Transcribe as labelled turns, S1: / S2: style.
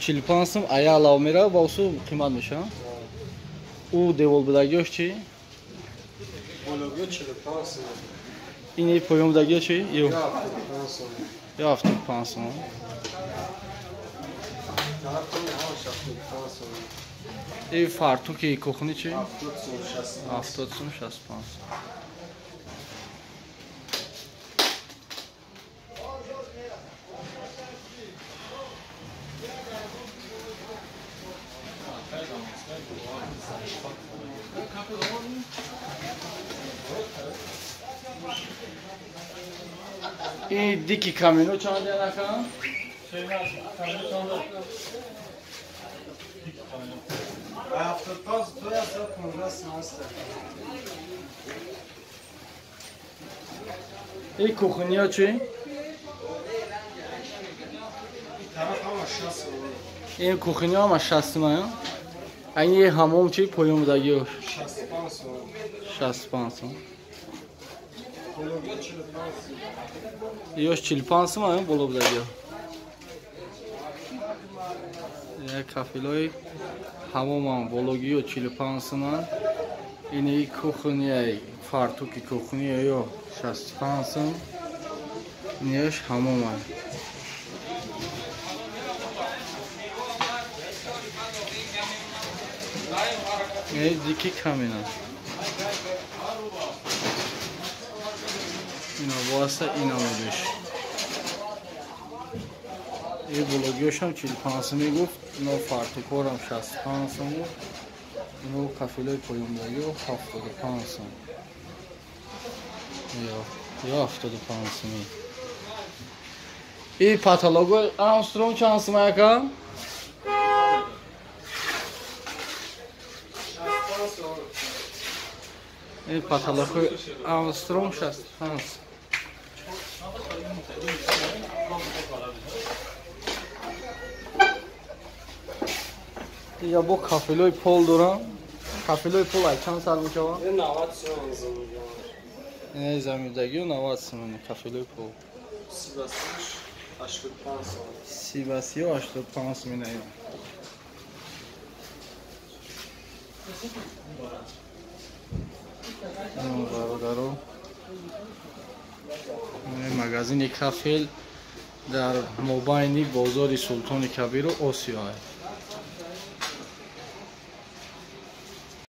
S1: 45 сум ая лав мера ва усу қимат меша. У девол будагиёш чи?
S2: Бологиё 45 сум.
S1: Ини поён будагиё чи? Ё
S2: 75 сум.
S1: Ё 75 сум. И фартуки кухни чи? 70 сум 65. И дики камино чанд янака? И кухня чи? Ин кухня ҳама 60 сум. Айн ҳамом чи поён будагиёш?
S2: 65 сум.
S1: 65 сум. Ёш 45 сум айн боло будагиё. Як кафелои ҳамомам бологиё 45 суман. Ини кухняи фартуки кухняё 65 сум. Инёш ҳамоман. Ин дики камина. Ино боаста ино мебеш. И бологиёшам 45 сум мегуфт, ино фартукорам 65 сум гуфт, ино кафелои поёндагиё 75 сум. Ё 75 суми. И патологои Армстронг чанд сум яка? Ин патологои Армстронг 65 сум. Я бо кафелои пол дорам. Кафелои пол ай чанд сар мешавад?
S2: 90 сум замин.
S1: Ин заминдагиё 90 сум кафелои пол.
S2: 85 сум.
S1: 35 85 сум ина. Бародаро, магазини кафел дар мобайни бозори Султони Кабиру Осиё.